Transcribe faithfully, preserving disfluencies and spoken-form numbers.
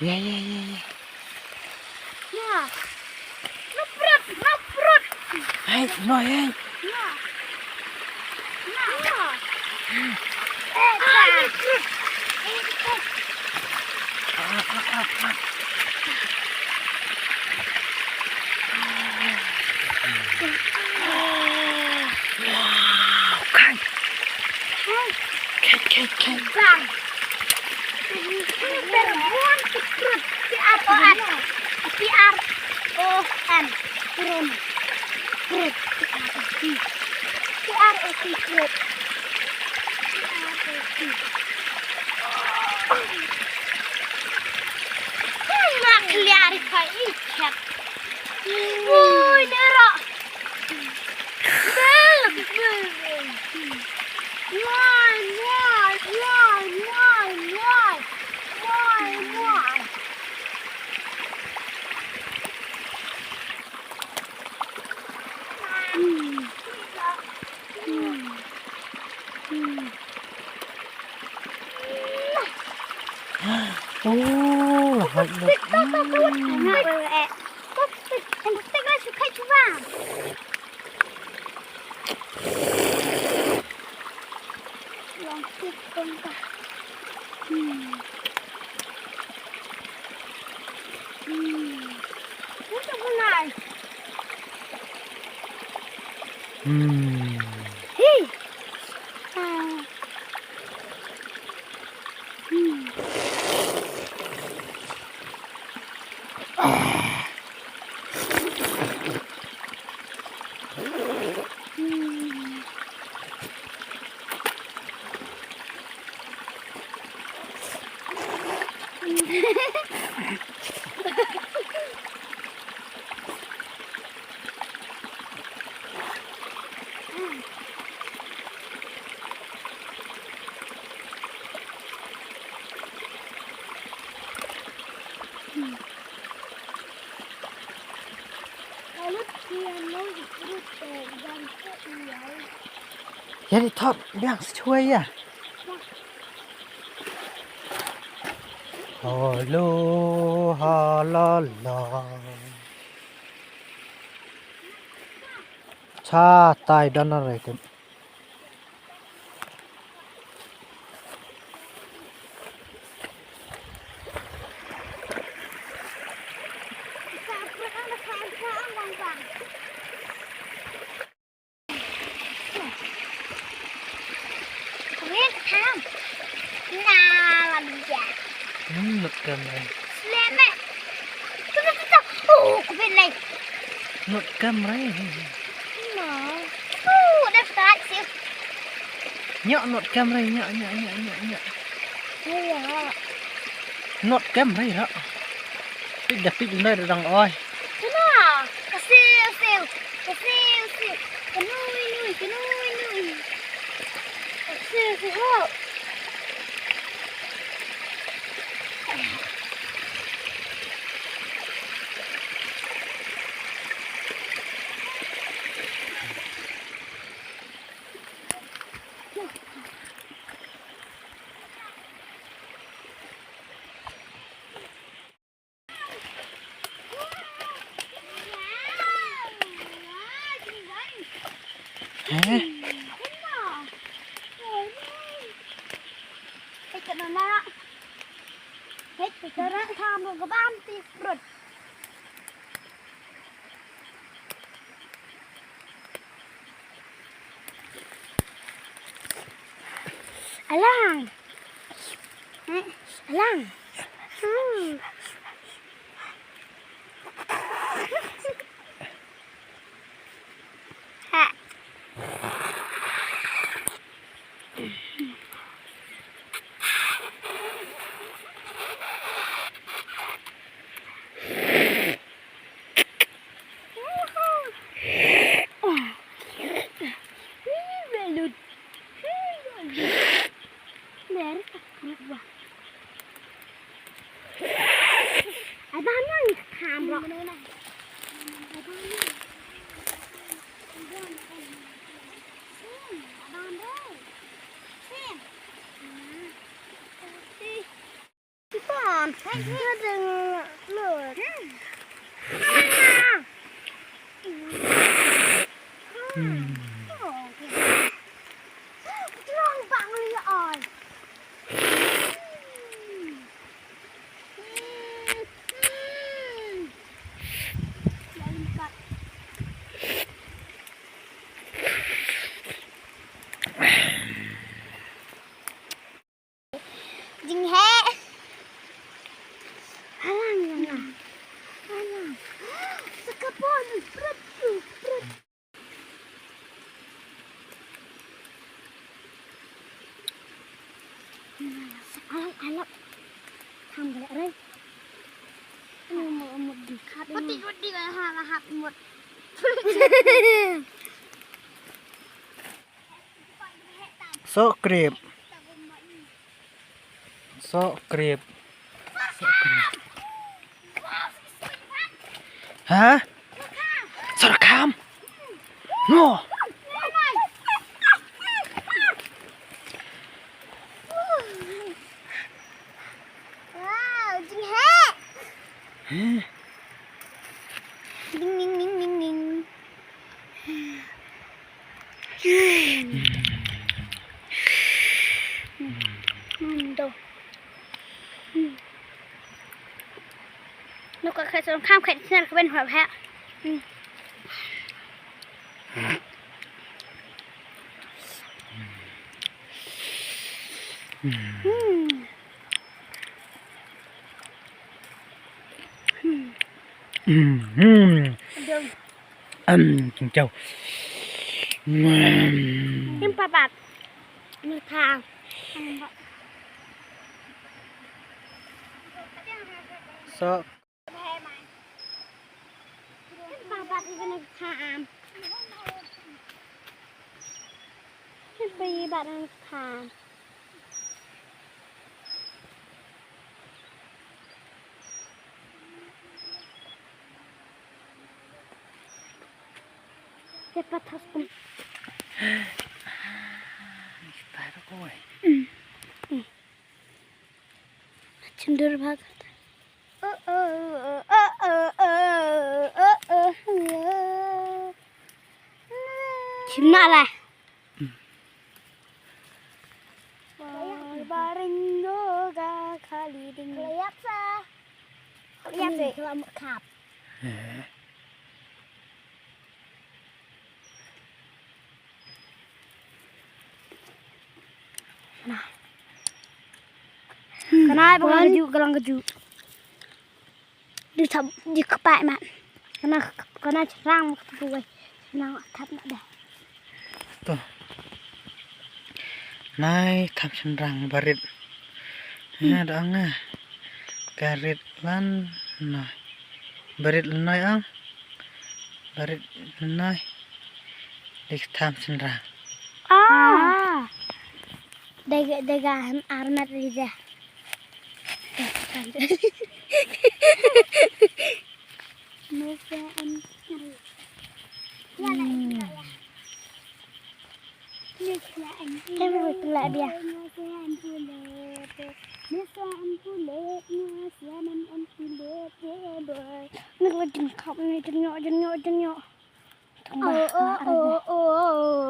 Ïa, ïa, ïa, ïa. Ïa. Nop prut, nop prut. Hei, no, hei. Ïa. Ïa. Ïa. Eh, ah, nop prut. Eh, eh. Ah, ah, ah, ah. Wow, kan. Kan, kan, kan. Bang. Ini berbuat secret. C R O N. C R O N. Prut. Prut. C R O T. C R O T, prut. C R O T. Mak liar kai ikat. Woi, dera. Bel, bel. Woi, woi, woi, woi. Woi, woi. Hmm. Hmm. Hmm. Oh, hot dog. Tik, tik, tik, tik. Hmm. Tik, tik, tik, tik, tik, tik, tik. Long tik, tik, tik. Hmm. Hmm. What a nice. Hmm. Hey. Ah. Hmm. Ïa, di thop biang sa shuwa ïa. Halo, halala. Cha tai don na re. Wait, ham. Na, la bia. Hmm, not camera. Slam it. Tu, tu, tu, tu. Oh, ku bin lai. Not camera. No. Oh, that's right, sis. Nya, not camera, nya, nya, nya, nya, nya. Nya. Not camera, ra. Pit da pit, ndai da dang oi. Kena. Ka siu, siu. Ka siu, siu. Ka nui, nui. Ka nui, nui. Ka siu, siu. Heh? Alang. Eh, alang. Hmm. Ha. Jing heh. Alang, alang. Alang. Sekapon. Prut, prut. Alang, alang. Tham galak rai. Mut, mut, mut, di khat. Pati, pati, ha, ha, mut. Soh krip. Soh krip. Soh krip. Ha? Soh kham. No. Wow, jing heh. Heh. Ding, ding, ding, ding, ding. Hmm. Hmm, to. Hmm. Nuk ka khat song kham khat snar ka ben hap ha. Hmm. Hmm. Hmm. Hmm. Dong. Am, chim chau. Hmm. Kim papat. Ni tha. Soh. Kim papat ni kena tha am. Kim papat ni tha am. Siapa tas pun. Ih, tarik, oi. Hmm. Hmm. Chindur bhag. Oh, oh, oh. Chim na lah. Baring do ga khali ding. Keliat sa. Keliat sa. Keliat sa. Eh. Nah. Hmm. Kana ba lang kaju, ka lang kaju. Di thap, di kpai ma. Kana, kana chynrang ma katu wai. Kana thap ma dah. To. Nai thap chynrang barit. Ya, hmm, da ong nga. Ka rit lan noi. Barit lan noi ong. Barit lan noi. Di thap chynrang. Ah. Dega, dega, armat rida. Ni la jin khap ni, jin nyoh, jin nyoh, jin nyoh. Oh, oh, oh, oh,